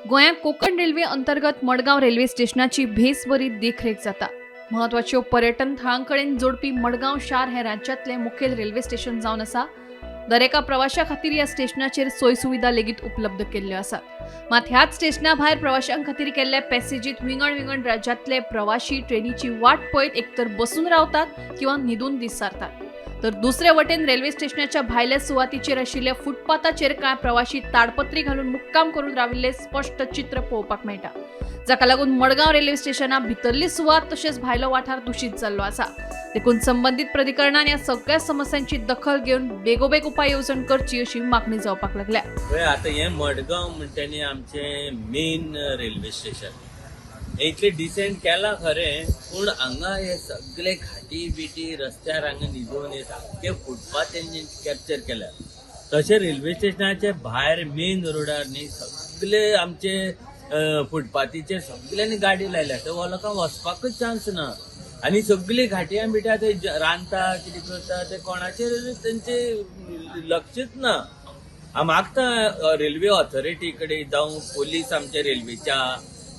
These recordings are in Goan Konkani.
गोंयांत कोंकण रेल्वे अंतर्गत मडगांव रेल्वे स्टेशनाची भेस बरी देखरेख जाता. म्हत्वाच्यो पर्यटन थळां कडेन जोडपी मडगांव शार हें राज्यांतलें मुखेल रेल्वे स्टेशन जावन आसा. दरेका प्रवाशां खातीर ह्या स्टेशनाचेर सोय सुविधा लेगीत उपलब्ध केल्ल्यो आसात. मात ह्याच स्टेशना भायर प्रवाशां खातीर केल्ल्या पॅसेजीत विंगड विंगड राज्यांतले प्रवाशी ट्रेनीची वाट पळयत एकतर बसून रावतात किंवा न्हिदून दीस सारतात, तर दुसरे वटेन रेल्वे स्टेशनाच्या भायल्या सुवातीचेर आशिल्ल्या फुटपाथाचेर कांय प्रवाशी ताडपत्री घालून मुक्काम करून राविल्ले स्पश्ट चित्र पळोवपाक मेळटा, जाका लागून मडगांव रेल्वे स्टेशना भितरली सुवात तशेंच भायलो वाठार दुशीत जाल्लो आसा. देखून संबंदीत प्राधिकरणान ह्या सगळ्या समस्यांची दखल घेवन बेगोबेग उपाय येवजण करची अशी मागणी जावपाक लागल्या. पळय, आतां हें मडगांव म्हणटा न्ही, आमचें मेन रेल्वे स्टेशन, हें इतलें डिसेंट केलां खरें, पूण हांगा हे सगळे घाटी बिटी रस्त्यार हांगा न्हिदून हे सामके फुटपाथ तेंचे कॅप्चर केल्या. तशें रेल्वे स्टेशनाचे भायर मेन रोडार न्ही सगळे आमचे फुटपाथीचेर सगल्यांनी गाडी लायल्या. थंय लोकांक वचपाकूच चान्स ना आनी सगळी घाटयां बिट्या ते रांदता, कितें करता, ते कोणाचेर तेंचे लक्षच ना. हांव मागता रेल्वे ऑथॉरिटी कडेन जावं पोलीस आमच्या रेल्वेच्या,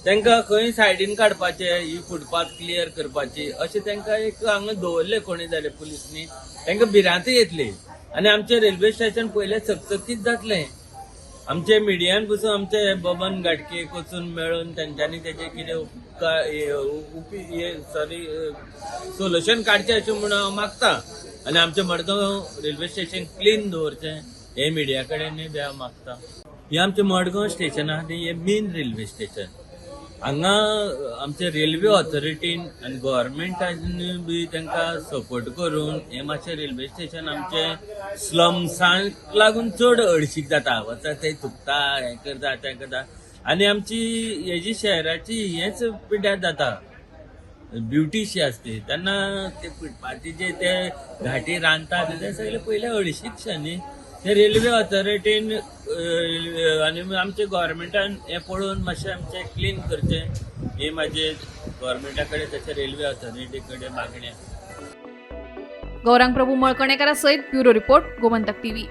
तांकां खंय सायडीन काडपाचे, ही फुटपाथ क्लियर करपाची, अशें तांकां एक हांगा दवरले कोणी जाल्यार पुलिसांनी तांकां भिरांत येतली आनी आमचें रेल्वे स्टेशन पयलें चकचकीत जातलें. आमचे मिडियान पसून आमचे बबन घाटके वचून मेळून तेंच्यांनी तेजे कितें सॉरी, सोल्युशन काडचें अशें म्हूण हांव मागता आनी आमचें मडगांव रेल्वे स्टेशन क्लीन दवरचें हें मिडिया कडेन बी हांव मागता. हें आमचें मडगांव स्टेशन आहा तें हें मेन रेल्वे स्टेशन. हांगा आमचे रेल्वे ऑथॉरिटीन आनी गोवोरमेंटान बी तांकां सपोर्ट करून हें मातशें रेल्वे स्टेशन आमचें स्लम्सांक लागून चड हळशीक जाता. वता थंय थुकता, हें करता, तें करता आनी आमची हेजी शहराची हेंच पिड्ड्यार जाता. ब्युटीशी आसती तेन्ना ते फुटपाथीचे ते घाटी रांदता ते सगळे पयले हळशीकशें न्ही. ते रेल्वे ऑथॉरिटीन आनी आमचे गोवोरमेंटान हें पळोवन मातशें आमचें क्लीन करचें ही म्हाजी गोवोरमेंटा कडेन तशें रेल्वे ऑथॉरिटी कडेन मागणी आसा. गौरांग प्रभू मळकणेकरा सयत ब्युरो रिपोर्ट, गोमंतक टीव्ही.